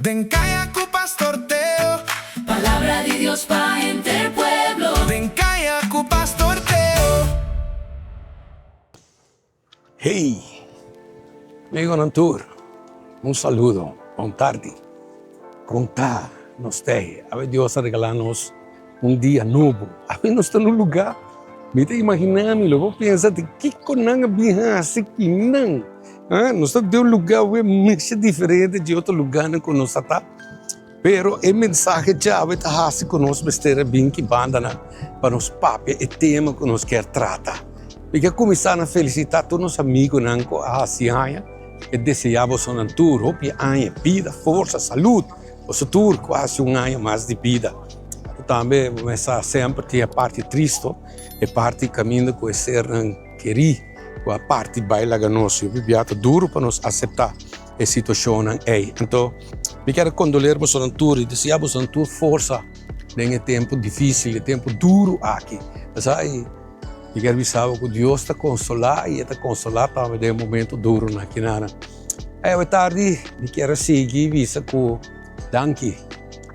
Den Kaya ku Pastor Teo. Palabra di Dios pa henter pueblo. Den Kaya ku Pastor Teo. Hey! Amigonan tur, un saludo, bon tardi. Kon ta nos tei? Awe Dios a regala nos un dia nobo. Awe nos ta na un luga, mi ta imagina mi, lo bo pensa di kiko nan a bin hasi kinan. Nos ta den un luga awe masha diferente di otro luganan ku nos a ta. Pero e mensahe djawe ta hasi ku nos mester a bin ki bandanan pa nos papia e tema ku nos kier trata. Mi ke kuminsá na felisitá tur nos amigunan ku a hasi aña. E deseá bosonan tur hopi aña, bida, forsa, salud. Boso tur ku hasi un aña mas di bida. Tambe bo mester sa semper tin e parti tristo, e parti kaminda ku e sernan kerí ku a parti bai laga nos. Hopi bia ta duru pa nos aseptá e situashonnan ei. Anto mi kier a kondoler bosonan tur i deseá bosonan tur forsa den e tempu difísil, e tempu duru aki. Pasá i mi kier bisa bo ku Dios ta konsolá i e ta konsolá tambe den e momento durunan akinanan. Awe tardi mi kier a sigui bisa ku danki,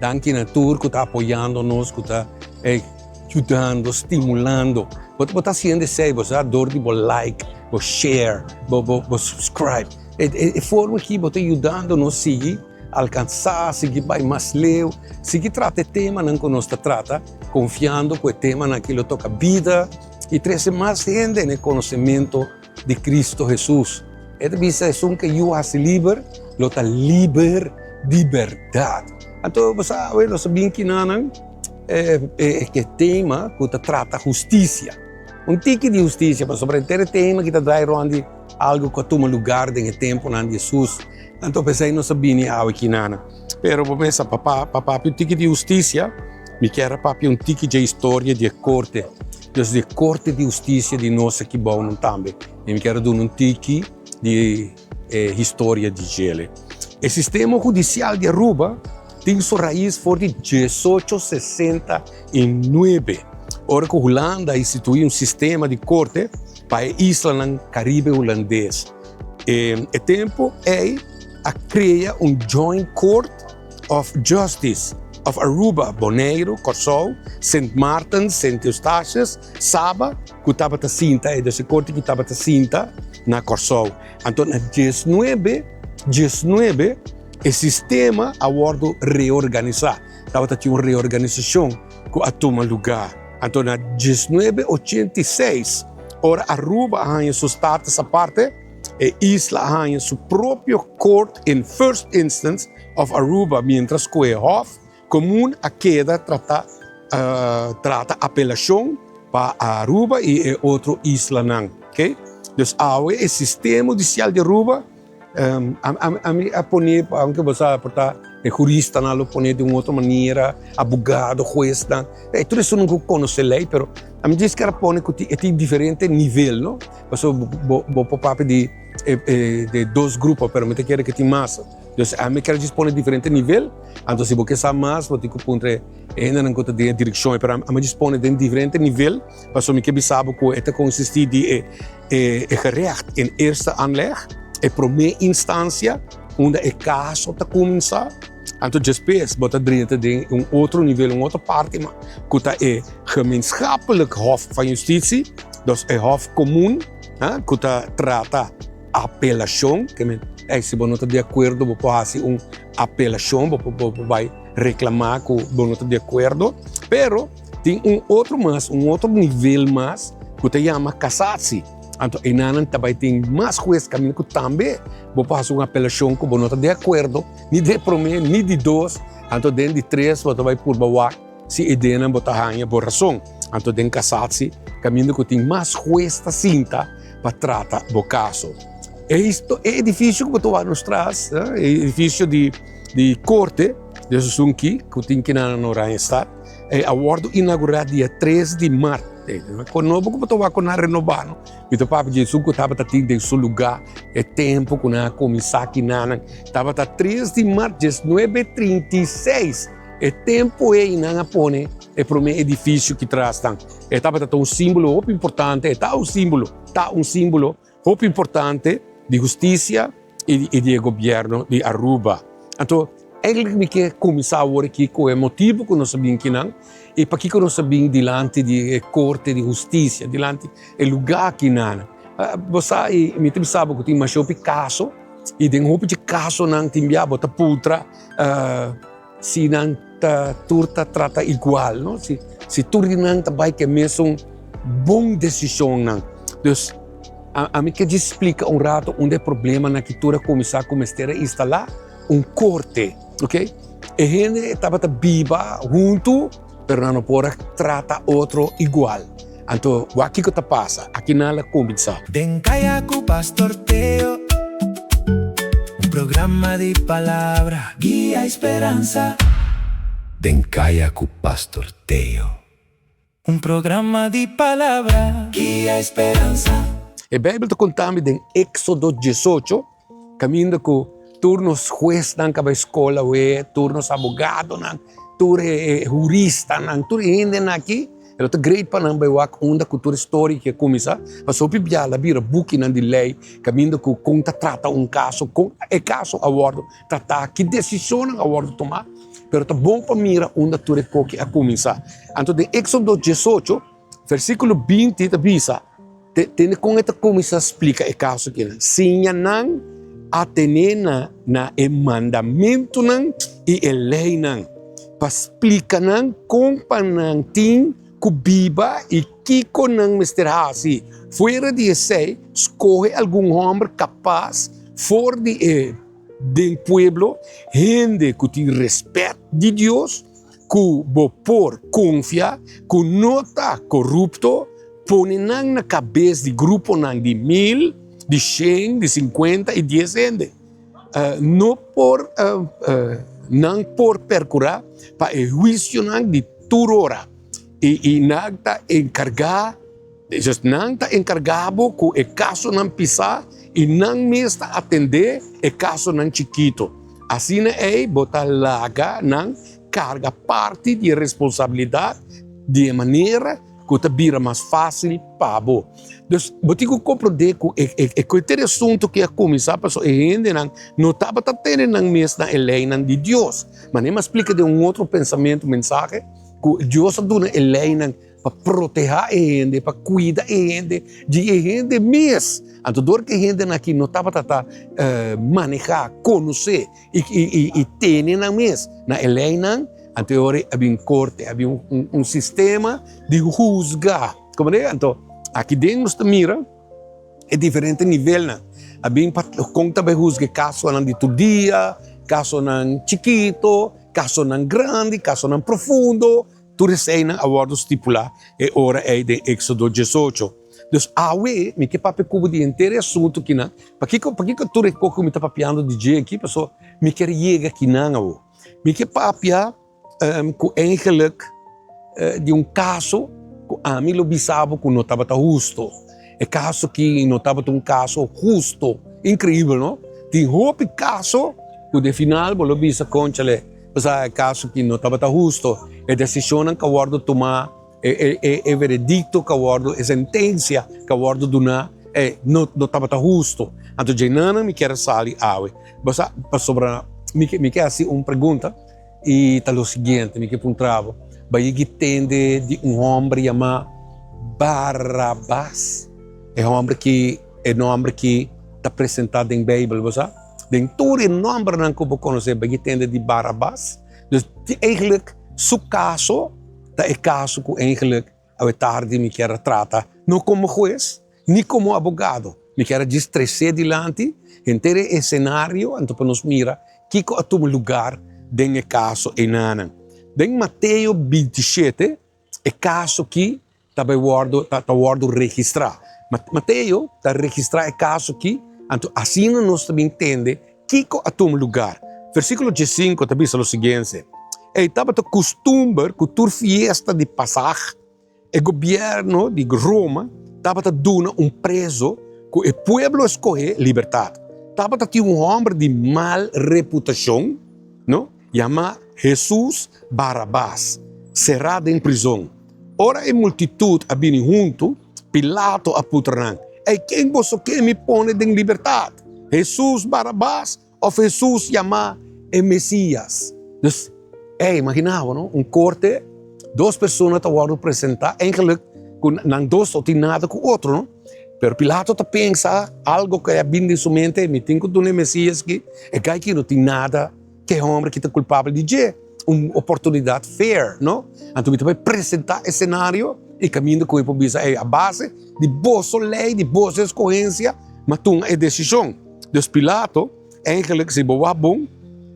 danki na tur ku ta apoyando nos, ku ta yudando, stimulando. Bo bo ta hasiendo esei, bo sa, dor di bo like, bo share, bo bo bo subscribe. E e forma aki bo ta yudando nos sigui alkansá, sigui bai mas leu, sigui trata e temanan ku nos ta trata, konfiando ku e temanan aki lo toka bida i trese mas hende na e konosementu di Cristo Hesus. E ta bisa, Esun ke Yu hasi liber, lo ta liber di bèrdat. Anto bo sa, awe nos a bin kinanan e ke tema ku ta trata hustisia. Un tiki di hustisia, pasobra henter e tema ki ta drai rònt di algu ku a tuma lugar den e tempunan di Hesus. Anto p'esei nos a bini awe kinanan. Pero bo pensa, pa pa papia un tiki di hustisia, mi kier a papia un tiki dje historia di e korte. Dus di e korte di hustisia di nos aki bounan tambe. I mi kier a duna un tiki di e historia di djele. E sistema hudisial di Aruba tin su rais for di diesocho sesenta i nuebe, ora ku Hulanda a instituí un sistema di korte pa e islanan Karibe Hulandes. E tempu ei a krea un Joint Court of Justice of Aruba, Boneiru, Kòrsou, Sint Maarten, Sint Eustatius, Saba, ku tabata sinta, e dos e korte ku tabata sinta na Kòrsou. Anto na diesnuebe diesnuebe e sistema a wòrdu reorganisá, tabata tin un reorganisashon ku a tuma lugá. Anto na diesnuebe ochenta i seis ora Aruba a haña su status aparte, E isla a haña su propio Court in First Instance of Aruba mientras ku e Hof Komun a keda trata trata apelashon pa Aruba i e otro islanan. Okay? Dus awe e sistema hudisial di Aruba ami a pone, aunke bo sa por ta e huristanan lo pone di un otro manera, abogado, huesnan, e tur esun ku konosé lei, pero ami djis kier a pone ku e tin diferente nivel, no? Pasobra bo bo por papia di e de dos grupo, pero mi ta kere ke tin mas. Dus ami kier djis pone diferente nivel, anto si bo ke sa mas bo tin ku puntra e hendenan ku ta den e direkshon, pero ami djis pone den diferente nivel, pasobra mi ke bisa bo ku e ta konsistí di e e gerecht in eerste aanleg, e promé instansia unda e kaso ta kuminsá, anto despues bo ta drenta den un otro nivel, un otro parti ku ta e gemeenschappelijk hof van justitie, dus e hof komun ku ta trata apelashon, ke men ey si bo no ta di akuerdo bo por hasi un apelashon, bo por bai reklamá ku bo no ta di akuerdo, pero Tin un otro mas, un otro nivel mas ku ta yama kasatsi. Anto enanan ta bai tin mas hues kaminda ku tambe bo por hasi un apelashon ku bo no ta di akuerdo, ni di e promé ni di dos. Anto den di tres bo ta bai purba wak si e denan bo ta haña bo rason. Anto den kasatsi kaminda ku tin mas hues ta sinta pa trata bo kaso. E e edifisio ku bo ta wak nos tras, e edifisio di di korte, di esun ki ku tin kinan na Oranjestad. E a wòrdu inaugurá dia tres di mart. Kon nobo ku bo ta wak ku nan a renobá no? Mi ta papia di esun ku tabata tin den su lugá e tempu ku nan a kuminsá kinanan. Tabata tres di mart diesnuebe trinta i seis. E tempu ei nan a pone e promé edifisio ki tras nan. E tabata ta un símbolo hopi importante, e ta un símbolo, ta un símbolo hopi importante di hustisia i di e gobièrnu di Aruba. Anto. Eigenlijk mi ke kuminsá awor aki ku e motibu ku nos a bin kinan i pakiko nos a bin dilanti di e korte di hustisia, dilanti e lugá kinan. Bo sa i mi ta bisa bo ku tin masha hopi kaso i den hopi dje kasonan tin bia bo ta puntra si nan ta tur ta trata igual, no? Si si tur di nan ta bai ku e mesun bon desishonnan. Dus ami ke djis splika un rato unda e problemanan aki tur a kuminsá ku mester a instalá un korte, ok. E hende tabata biba huntu pero nan no por a trata otro igual. Anto wak kiko ta pasa, aki nan la kuminsá. Den Kaya ku Pastor Teo, un programa di palabra, guia i speransa. Den Kaya ku Pastor Teo. Un programa di palabra, guia i speransa. E Bijbel ta konta mi den Éxodo diesocho, kaminda ku tur nos huesnan ka bai skol awe, tur nos abogadonan, tur e huristanan, tur e hendenan aki, e lo ta great pa nan bai wak unda ku tur e storia aki a kuminsá. Pasobra hopi bia la bira bukinan di lei kaminda ku kon ta trata un kaso, kon e kaso a wòrdu tratá, ki desishonnan a wòrdu tumá. Pero ta bon pa mira unda tur e koki a kuminsá. Anto den Éxodo diesocho, versíkulo 20 ta bisa, Tende kon e ta kuminsá splika e kaso akinan, Siña nan a tene na na e mandamentunan i e leinan, pa splika nan kon pa nan tin ku biba i kiko nan mester hasi. Fuera di esei, skohe algun hòmber kapas for di e den pueblo, hende ku tin rèspèt di Dios, ku bo por konfia, ku no ta korupto, pone nan na kabes di gruponan di mil, di shen, di sinkuenta i dies hende. No por nan por perkurá pa e huisionan di tur ora, i nan ta enkargá. Dus nan ta enkargá bo ku e kasonan pisá i nan mes ta atendé e kasonan chikito. Asina ei bo ta laga nan karga parti di e responsabilidat di e manera ku ta bira mas fásil pa bo. Dus bo tin ku komprondé ku e e kualker asuntu ku a kuminsá pasobra e hendenan no tabata tene nan mes na e leinan di Dios. Manera mi a splika den un otro pensamentu, mensahe, ku Dios a duna e leinan pa protehá e hende, pa kuida e hende di e hende mes. Anto dor ku e hendenan aki no tabata ta manehá, konosé i tene nan mes na e leinan, anto e ora a bin korte, a bin un sistema di husga. Komprendé? Anto aki den nos ta mira e diferente nivelnan. A bin pa kon ta bai husga e kasonan di tur dia, kasonan chikito, kasonan grandi, kasonan profundo. Tur eseinan a wòrdu stipulá e ora ei den Éksodo diesocho. Dus awe mi ke papia ku bo di henter e asuntu kinan. Pakiko, pakiko tur e kos ku mi ta papiando di dje aki? Pasobra mi kier yega kinan awo. Mi ke papia ku eigenlik di un kaso ku ami lo bisa bo ku no tabata husto. E kaso aki no tabata un kaso husto. Inkreibel, no? Tin hopi kaso ku den final bo lo bisa, Kónchale, Pasá e kaso ki no tabata husto, e desishonnan ku a wòrdu tumá, e veredikto ku a wòrdu, e sentensia ku a wòrdu duná, e no no tabata husto. Anto djenanan mi kier a sali awe. Bo sa, pasobra mi ke mi ke hasi un pregunta i ta lo siguiente, mi ke puntra bo, Bo a yega tende di un hòmber yamá Barabas? E hòmber ki, e nòmber ki ta presentá den Beibel, bo sa? Den tur e nòmbernan ku bo konosé, bo a tende di Barabas. Dus eigenlijk su kaso ta e kaso ku eigenlijk awe tardi mi kier a trata, no komo hues ni komo abogado. Mi kier a djis tres'é dilanti henter e esenario anto pa nos mira kiko a tuma lugar den e kaso einanan. Den Mateo 27 e kaso ki ta bai wòrdu ta ta wòrdu registrá. Mateo ta registrá e kaso akí, anto asina nos ta bin tende kiko a tuma lugar. Versíkulo diesinku ta bisa lo siguiente, Ei tabata kustumber ku tur fiesta di Pasaj, e gobièrnu di Roma tabata duna un preso ku e pueblo a skohé libertat. Tabata tin un hòmber di mal reputashon, no, yamá Hesus Barabas, será den prizon. Ora e multitut a bini huntu, Pilato a putra nan, Ei, ken boso ke mi pone den libertat, Hesus Barabas òf Hesus yamá e Mesias. Dus, ey, imagina bo, no? Un korte, dos persona ta wòrdu presentá, eigenlijk ku nan dos no tin nada ku otro, no? Pero Pilato ta pensa algo ku a bin den su mente, mi tin ku duna e Mesias aki, e guy aki no tin nada ku e hòmber aki ta kulpabel di dje. Un oportunidat fair, no? Anto mi ta bai presentá e senario i kaminda ku mi por bisa, ey, a base di boso lei, di boso eskohensia, mi a tuma e desishon. Dus Pilato, eigenlijk, si bo wak bon,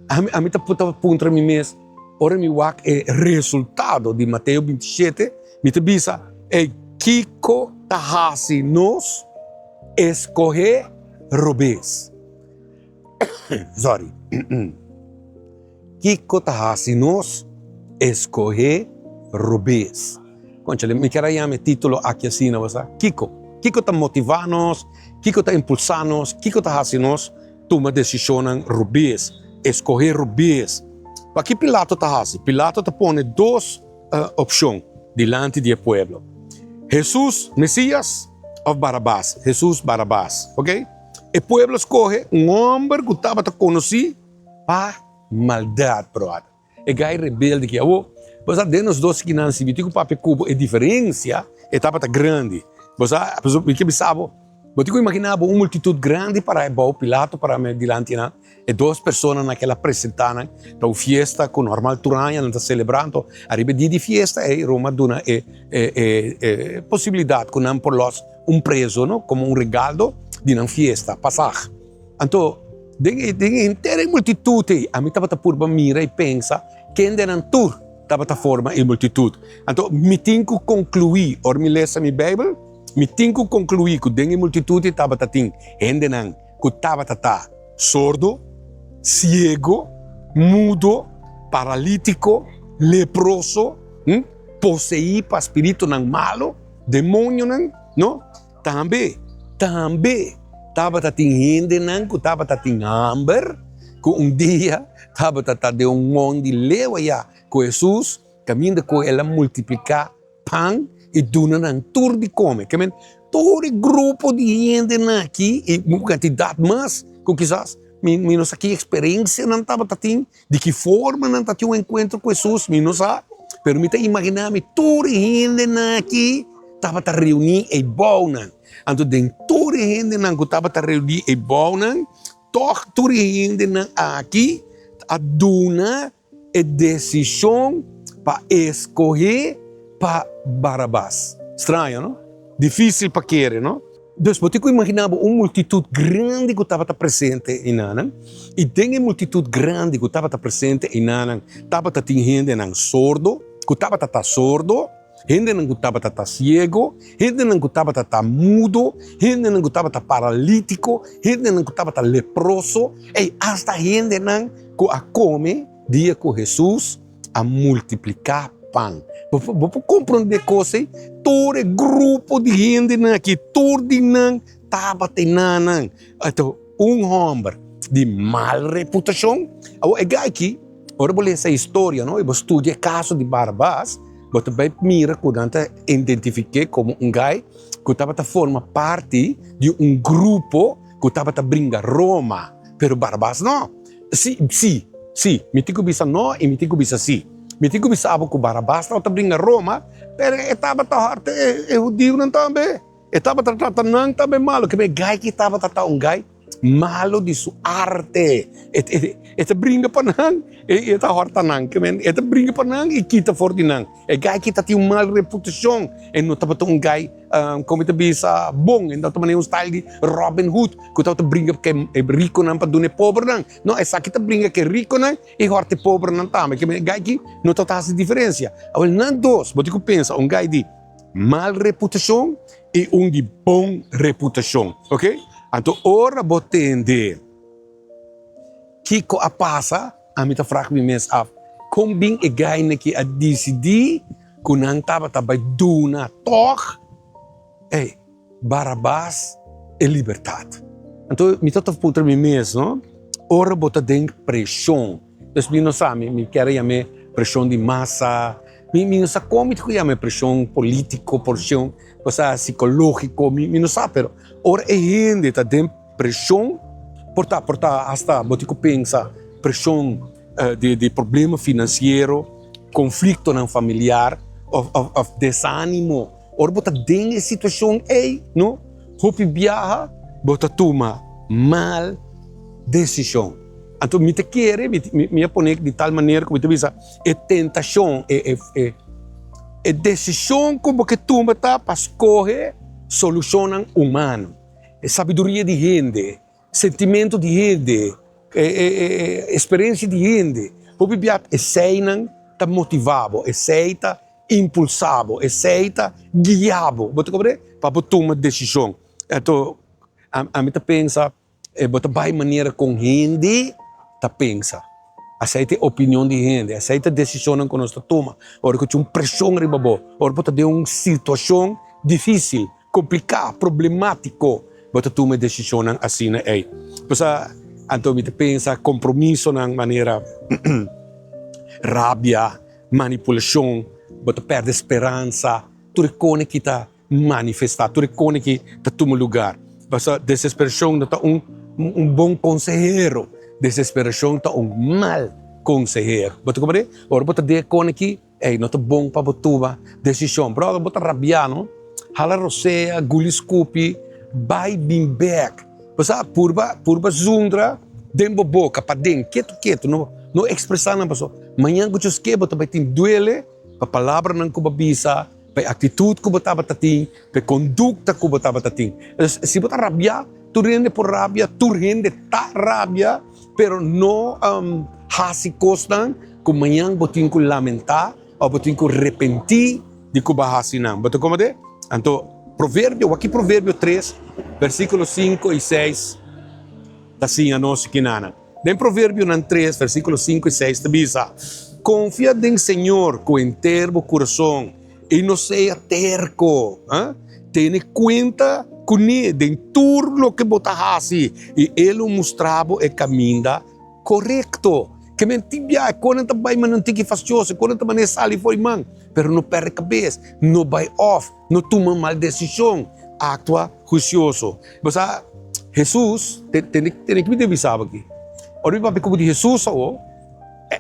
ami, ami ta ta puntra mi mes, ora mi wak e resultado di Mateo 27, mi ta bisa, ey, kiko ta hasi nos eskohé robes? Sorry. Kiko ta hasi nos eskohé robes? Kònchale, mi kier a yama e título aki asina, bo sa. Kiko? Kiko ta motivá nos? Kiko ta impulsá nos? Kiko ta hasi nos tuma desishonnan robes, eskohé robes? Pakí Pilato ta hasi? Pilato ta pone dos opshon dilanti di e pueblo, Hesus, Mesias, òf Barabas? Hesus, Barabas. Oke? E pueblo skohe un hòmber ku tabata konosí pa maldat, bròder. E gai rebelde ki awo, bo sa den nos dos kinan si mi tin ku papia ku bo e diferensia e tabata grandi. Bo sa, pasobra mi ke bisa bo, bo tin ku imaginá bo un multitut grandi pará ebou, Pilato pará me dilanti nan, e dos personanan ku el a presentá nan ta un fiesta ku normal tur aña nan ta selebrá, anto ariba e dia di fiesta ei Roma a duna e e e posibilidat ku nan por lòs un preso, no, komo un regaldo di nan fiesta, Pasaj. Anto, den e den e henter e multitut ei, ami tabata purba mira i pensa kendenan tur tabata forma e multitut. Anto, mi tin ku konkluí, ora mi lesa mi Beibel, mi tin ku konkluí ku den e multitut ei tabata tin hendenan ku tabata ta sordo, siego, mudo, paralítiko, leproso, poseí pa spiritunan malu, demonionan, no? Tambe, tambe tabata tin hendenan ku tabata tin hamber, ku un dia tabata ta den un mon di leu ayá ku Hesus, kaminda ku el a multipliká pan i duna nan tur di kome. Ke men, tur e grupo di hendenan aki i un kantidat mas ku kisas mi mi no sa ki eksperensia nan tabata tin, Di ki forma nan ta tin un enkuentro ku Hesus, mi no sa, pero mi ta imaginá mi tur e hendenan aki tabata reuní ei bounan. Anto den tur e hendenan ku tabata reuní ei bounan, tòg tur e hendenan aki a duna e desishon pa eskohé pa Barabas. Straño, no? Difísil pa kere, no? Dus bo tin ku imaginá bo un multitut grandi ku tabata presente einanan, i den e multitut grandi ku tabata presente einanan tabata tin hendenan sordo, ku tabata ta sordo, hendenan ku tabata ta siego, hendenan ku tabata ta mudo, hendenan ku tabata paralítiko, hendenan ku tabata leproso, ei, asta hendenan ku a kome dia ku Hesus a multipliká pan. Bo bo por komprondé kos ei? Tur e grupo di hendenan aki, tur di nan tabata enanan. Anto un hòmber di mal reputashon. Awor e gai aki, ora bo lesa e historia no, i bo studia e kaso di Barabas, bo ta bai mira ku nan ta identifik'é komo un gai ku tabata forma parti di un grupo ku tabata bringa Roma. Pero Barabas no. Sí, sí, sí, mi tin ku bisa no i mi tin ku bisa sí. Mi tin ku bisa abo ku Barabas tabata bringa Roma, pero e tabata hòrte e hudiunan tambe. E tabata trata nan tambe malu. Keme gai ki tabata ta un gai malu di su arte. E ta bringa pa nan i e ta hòrta nan. Keme e ta bringa pa nan i kita for di nan. E gai ki ta tin un mal reputashon. E no tabata un gai, komo e ta bisa, bon. E no tabata manera un style di Robin Hood ku tabata bringa ku e rikonan pa duna e pobernan. No, esaki ta bringa ku e rikonan i hòrta e pobernan tambe. Ke e gai ki no tabata hasi diferensia. Awor nan dos, bo tin ku pensa, un gai di mal reputashon i un di bon reputashon. Oke? Anto ora bo tende kiko a pasa, Ami ta frag mi mes af, kon bin e gainan ki a disidí ku nan tabata bai duna tòg e Barabas e libertat? Anto mi ta puntra mi mes, no, ora bo ta den preshon, dus mi no sa, mi kier a yam'é preshon di masa, mi no sa kon mi ta ku yam'é preshon polítiko, preshon sikológiko, mi no sa, pero ora e hende ta den. Preshon por ta, por ta hasta bo tin ku pensa preshon di problema finansiero, konfliktonan familiar òf desánimo. Ora bo ta den e situashon ei, no, hopi biaha bo ta tuma mal desishon. Anto mi ta kere, mi a pone di tal manera ku mi ta bisa e tentashon, e desishon ku bo ke tuma ta pa skohe solushonnan humano, e sabiduria di hende. Sentimentu di hende, e eksperensia di hende. Hopi bia eseinan ta motivá bo, esei ta impulsá bo, esei ta guiá bo, bo ta komprendé? Pa bo tuma desishon. Anto ami ta pensa bo ta bai manera kon hende ta pensa. Esei ta e opinion di hende, esei ta desishonnan ku nos ta tuma ora ku tin un preshon riba bo, ora bo ta den un situashon difísil. Kompliká, problemátiko, bo ta tuma e desishonnan asina ei. Pasobra anto mi ta pensa kompromisonan manera rabia, manipulashon, bo ta pèrdè speransa, tur e kone ki ta manifestá, tur e kone ki ta tuma lugar. Pasobra desesperashon no ta un un bon konsehero, desesperashon ta un mal konsehero. Bo ta komprendé? Ora bo ta den e kone ki. Ey, no ta bon pa bo tuma desishon. Brother, bo ta rabia no. Hala rosea, guli skupi, bai bin bek. Bo sa, purba, purba zundra den bo boka, paden, ketu ketu, no, no ekspresá nan paso mañan ku djoske bo ta bai tin duele pa palabranan ku bo a bisa, pa e aktitut ku bo tabata tin, pa e kondukta ku bo tabata tin. Entonces, si bo ta rabia, tur hende por rabia, tur hende ta rabia, pero no hasi kosnan Ku mañan bo tin ku lamentá òf bo tin ku repentí di ku bo a hasi nan. Bo ta komprendé? Anto, Proverbio, wak ki Proverbio tres, versíkulo sinku i seis ta siña nos kinanan. Den Proverbionan tres, versíkulo sinku i seis ta bisa, Konfia den Señor ku henter bo kurason i no sea terko. Tene kuenta kuné den tur loke bo ta hasi i e lo mustra bo e kaminda Korekto! Ke men tin biaha, e konan ta bai manan tiki fastioso, e konan ta manera sali for di man, pero no perde kabes, no bai off, no tuma mal desishon, aktua huisioso. Bo sa, Hesus, tende tende ki mi ta bisa bo aki. Ora mi papia komo di Hesus awo,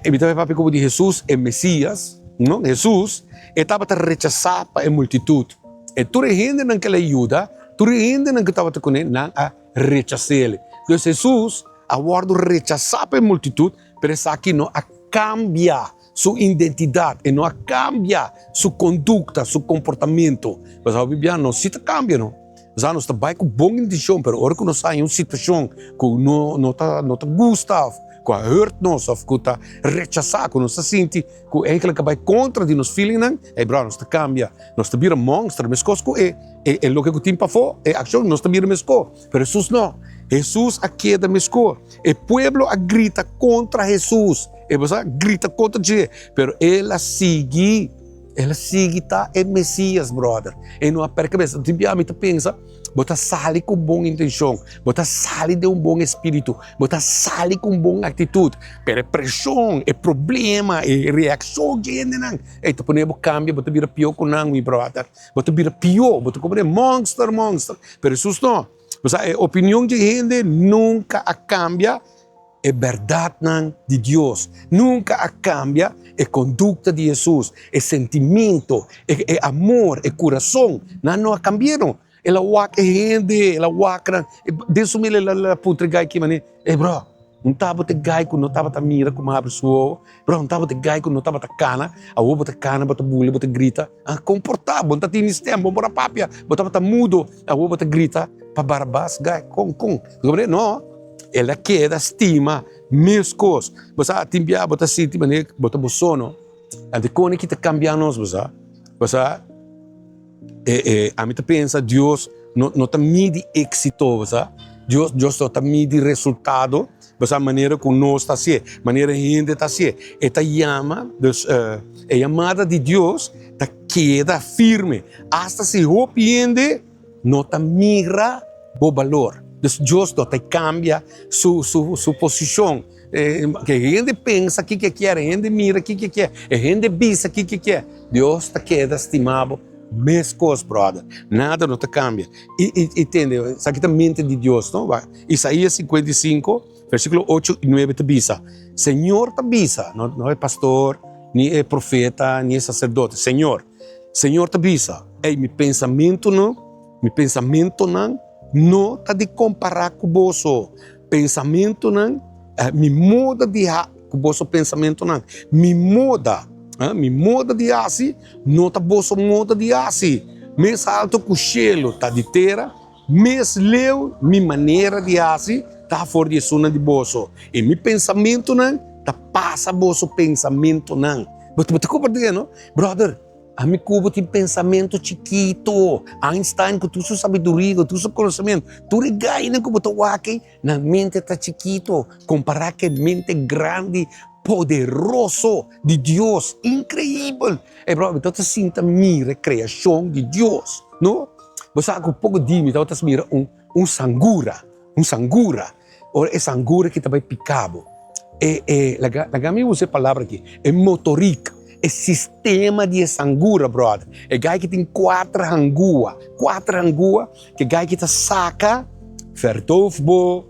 mi ta papia komo di Hesus e Mesias, no? Hesus, e tabata rechasá pa e multitut. E tur e hendenan ke el a yuda, tur e hendenan ku tabata kuné, nan a rechas'el. Dus Hesus a wòrdu rechasá pa e multitut, pero esaki no a kambia su identidat, e no a kambia su kondukta, su komportamentu. Pasobra hopi bia nos si ta kambia no. Osea nos ta bai ku bon intishon, pero ora ku nos haña un situashon ku no no ta no ta gusta òf ku a hurt nos òf ku ta rechasá, ku nos ta sinti ku eigentlik a bai kontra di nos feelingnan, ey bro, nos ta kambia, nos ta bira monster, meskos ku e e loke ku tin pafó, e akshon, nos ta bira meskos. Pero Hesus no. Hesus a keda meskor. E pueblo a grita kontra Hesus. E bo sa, grita kontra dje. Pero el a sigui, el a sigui ta e Mesias, brother. E no a perde kabesa. Tin bia mi ta pensa, bo ta sali ku bon intenshon, bo ta sali den un bon espiritu, bo ta sali ku un bon aktitut, pero e preshon, e problema, e reakshon dje hendenan, ey ta pone bo kambia, bo ta bira pió ku nan, mi brother. Bo ta bira pió, bo ta komo monster, monster. Pero Hesus no. Bo sa, e opinion di hende nunka a kambia e bèrdatnan di Dios. Nunka a kambia e kondukta di Hesus, e sentimentu, e e amor, e kurason. Nan no a kambia no. El a wak e hende, el a wak nan. Den su mil el a puntra e gai ki manera, Ey bro, un tabata e gai ku no tabata mira ku habri su wowo? Bro, un tabata e gai ku no tabata kana, awor bo ta kana, bo ta buli, bo ta grita. Ah, komportá, bo no ta tini stem, bo no por a papia, bo tabata mudo, awor bo ta grita pa Barabas, gai, kon, kon? No, el a keda stima meskos. Bo sa, tin bia bo ta sinti manera bo ta bo so, no? Anto kone ki ta kambia nos, bo sa? Bo sa, e, e, ami ta pensa Dios no, no ta midi éxito, bo sa? Dios, Dios no ta midi resultado, bo sa, manera ku nos ta hasié, manera hende ta hasié. E ta yama, dus, e yamada di Dios ta keda firme, asta si hopi hende no ta mira bo balor. Dus Dios no ta kambia su, su, su posishon. E hende pensa kiko e kier, e hende mira kiko e kier, e hende bisa kiko e kier. Dios ta keda stima bo. Meskos, brother. Nada no ta kambia. I, i, i tende, esaki ta mente di Dios, no? Wak, Isaías 55, versíkulo 8 i 9 ta bisa, Señor ta bisa, no, no e pastor, ni e profeta, ni e saserdote, Señor. Señor ta bisa, Ey, mi pensamentunan, mi pensamentonan no ta di kompará ku boso pensamentunan, mi moda di ha ku boso pensamentunan, mi moda, mi moda di hasi no ta boso moda di hasi. Mes alto ku shelu ta di tera, mes leu mi manera di hasi ta for di esunnan di boso, i mi pensamentunan ta pasa boso pensamentunan. Bo ta komprendé, no? Brother, ami ku bo tin pensamentu chikito. Einstein ku tur su sabiduria, ku tur su konosementu, tur e gainan ku bo ta wak ei, nan mente ta chikito kompará ku e mente grandi, poderoso di Dios. Inkreibel! Ey brother, mi tabata sinta mira e kreashon di Dios, no? Bo sa ku poko di mi tabata mira un un sangura, un sangura. Ora e sangura ki ta bai pika bo, e e laga laga mi usa e palabra aki, e motorik, e sistema di e sangura, brother. E gai ki tin kuater hangua, kuater hangua, ke gai ki ta saka verdof bo,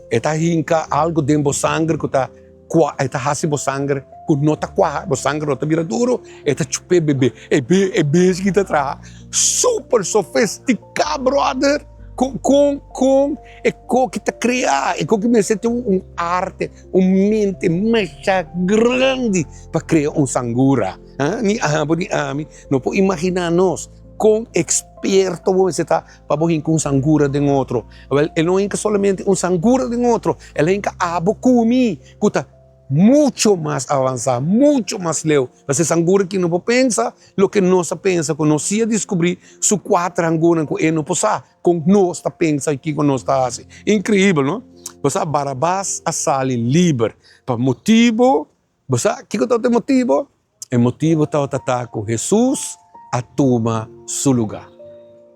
e ta hinka algu den bo sanger ku ta kua, e ta hasi bo sanger ku no ta kuaha, bo sanger no ta bira duru, e ta chup'é bebe. E be e beshi ki ta traha super sofistika, brother. Kon kon kon e koki ta krea, e koki mester tin un arte, un mente masha grandi pa krea un sangura. Ni abo ni ami no por imaginá nos kon eksperto bo mester ta pa bo hinka un sangura den otro. Awel, e no hinka solamente un sangura den otro, el a hinka abo ku mi ku ta mucho mas avansá, mucho mas leu. Pasobra e sangura ki no por pensa loke nos a pensa ku nos si a diskubrí su kuater hangunan ku e no por sa kon nos ta pensa i kiko nos ta hasi. Inkreibel, no? Bo sa, Barabas a sali liber pa motibu, bo sa kiko tabata e motibu? E motibu tabata ta ku Hesus a tuma su lugá.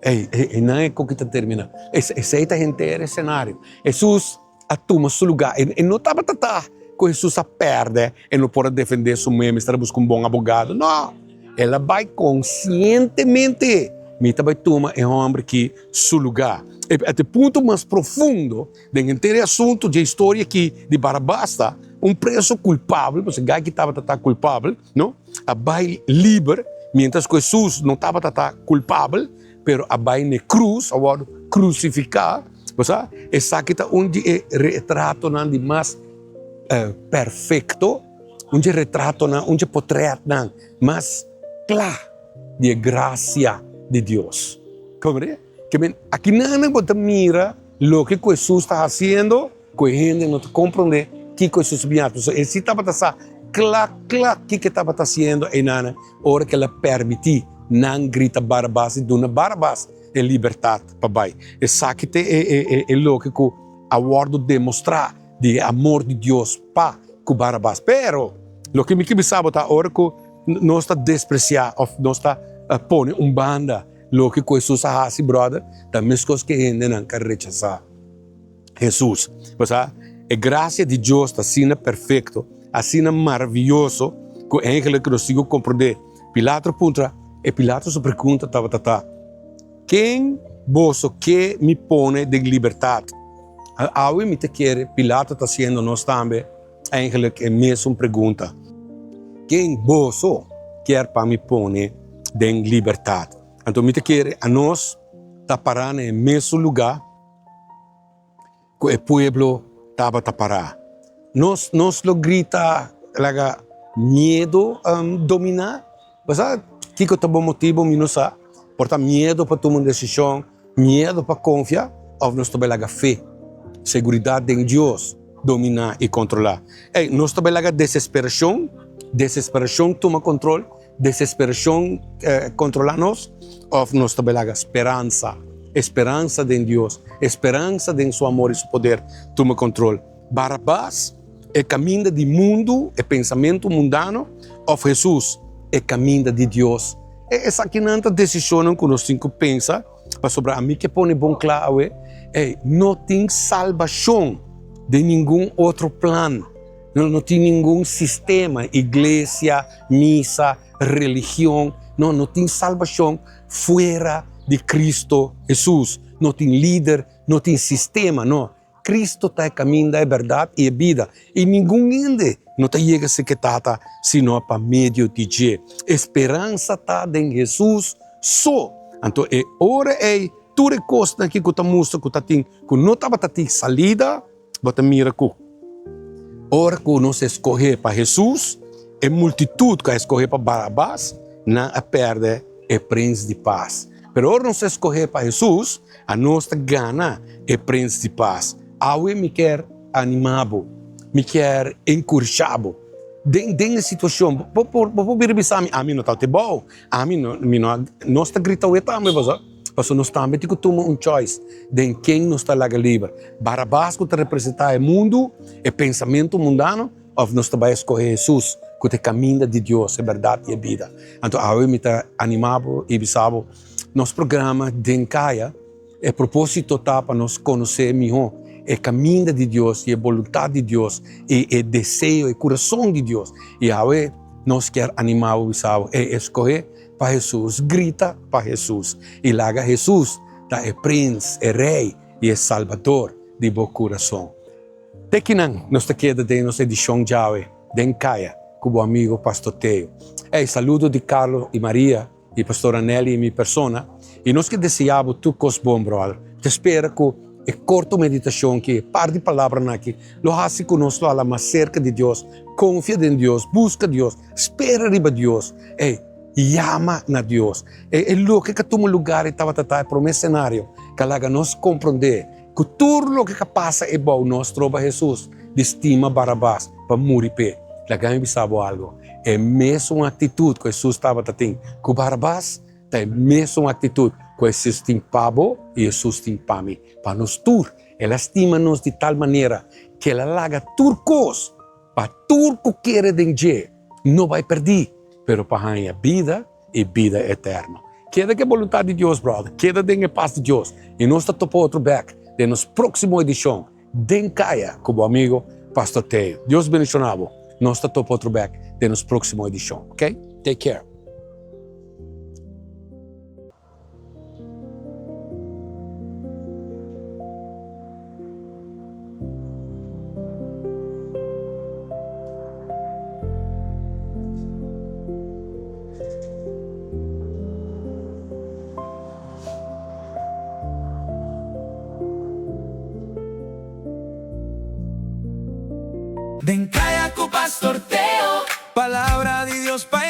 Ei, einan e koki ta terminá. Esei ta henter e senario. Hesus a tuma su lugá. E no tabata ta ku Hesus a pèrdè, e no por a defendé su mes, mester a buska un bon abogado. No! El a bai konsientemente, Mi ta bai tuma e hòmber aki su lugá. E at e punto mas profundo den henter e asuntu dje historia aki di Barabas ta, un preso kulpabel, pasobra e gai ki tabata ta kulpabel, no, a bai liber, miéntras ku Hesus no tabata ta kulpabel, pero a bai na e krus, a wòrdu krusifiká. Bo sa, esaki ta un di e retratonan di mas perfekto, un di e retratonan, un di e potrètnan mas kla di e grasia di Dios. Komprende? Ke men, akinan bo ta mira loke ku Hesus ta hasiendo, ku e hende no ta komprondé kiko Hesus a biña. Pasobra e si tabata sa kla kla kiko e tabata hasiendo einan ora ku el a permití nan grita Barabas i duna Barabas e libertat pa bai. Esaki ta e loke ku a wòrdu demostrá di e amor di Dios pa ku Barabas. Pero, loke mi ke bisa bo ta ora ku nos ta despresiá òf nos ta pone un banda loke ku Hesus a hasi, bròder, ta meskos ku e hendenan ka rechasá Hesus. Bo sa, e grasia di Dios ta asina perfekto, asina maravioso, ku eigenlik nos tin ku komprondé. Pilato puntra, e Pilato su pregunta tabata ta, Ken boso ke mi pone den libertat? Awe mi ta kere Pilato ta hasiendo nos tambe eigenlik e mesun pregunta, Ken boso kier pa mi pone den libertat? Anto mi ta kere anos ta para na e mesun luga ku e pueblo tabata pará. Nos nos lo grita laga miedu dominá. Bo sa kiko ta bo motibu? Mi no sa. Por ta miedu pa tuma un desishon, miedu pa konfia òf nos ta bai laga fe, seguridat den Dios dominá i kontrolá. Ey, nos ta bai laga desesperashon, desesperashon tuma kontrol, Desesperashon kontrolá nos òf nos ta bai laga speransa, e speransa den Dios, e speransa den Su amor i Su poder tuma kontrol? Barabas, e kaminda di mundu, e pensamentu mundano, òf Hesus, e kaminda di Dios? E esakinan ta desishonnan ku nos tin ku pensa, pasobra ami ke pone bon kla awe, ey, no tin salbashon den ningun otro plan. No, no tin ningun sistema, iglesia, misa, religion. No, no tin salbashon fuera di Kristu Hesus. No tin lider, no tin sistema, no. Kristu ta e kaminda, e bèrdat i e bida, i ningun hende no ta yega serka e Tata sino pa medio di dje. E speransa ta den Hesus so. Anto e ora ei tur e kosnan aki ku ta mustra ku ta tin ku no tabata tin salida, Bo ta mira ku ora ku nos a skohé pa Hesus, e multitut ku a skohé pa Barabas, nan a pèrdè e Prins di Pas. Pero ora nos a skohé pa Hesus, anos ta gana e Prins di Pas. Awe mi kier animá bo, mi kier enkurashá bo den den e situashon. Bo por bo por bira bisa mi, ami no ta te bou, ami no mi no a nos ta grita awe tambe, bo sa. Pasobra nos tambe tin ku tuma un choice den ken nos ta laga liber. Barabas ku ta representá e mundu, e pensamentu mundano, òf nos ta bai eskohé Hesus ku ta e kaminda di Dios, e bèrdat i e bida. Anto awe mi ta animá bo i bisa bo, nos programa Den Kaya, e propósito ta pa nos konosé mihó e kaminda di Dios i e boluntat di Dios i e deseo, e kurason di Dios. I awe nos kier animá bo bisa bo, e eskohé Pa Hesus, grita pa Hesus i laga Hesus ta e Prins, e Rei i e Salbador di bo kurason. Te kinan nos ta keda den nos edishon djawe den Kaya ku bo amigo Pastor Teo. Ey, saludo di Carlo i Maria i Pastora Nelly i mi persona i nos ke desea bo tur kos bon brother. Ta spera ku e korto meditashon ki e par di palabranan aki lo hasi ku nos lo hala mas serka di Dios, konfia den Dios, buska Dios, Spera riba Dios. Ey, yama na Dios. E, e loke ka tuma lugar e tabata ta e prome scenario ka laga nos comprende cu tur loke ka pasa e bou nos troba Jesus di stima Barabas pa muri p'e. Laga mi bisa bo algo, e mesun actitud cu Jesus tabata tin cu Barabas ta e mesun actitud cu Jesus tin pa bo y Jesus tin pa mi, pa nos tur. El a stima nos di tal manera cu el a laga tur cos Pa tur ku kere den dje no bai pèrdí, pero pa haña bida i bida eterno. Keda ku e boluntat di Dios, bròder. Keda den e pas di Dios. I nos ta topa otro bèk den nos próksimo edishon Den Kaya ku bo amigo Pastor Teo. Dios bendishoná bo. Nos ta topa otro bèk den nos próksimo edishon. Ok? Take care. Den Kaya ku Pastor Teo. Palabra di Dios pa.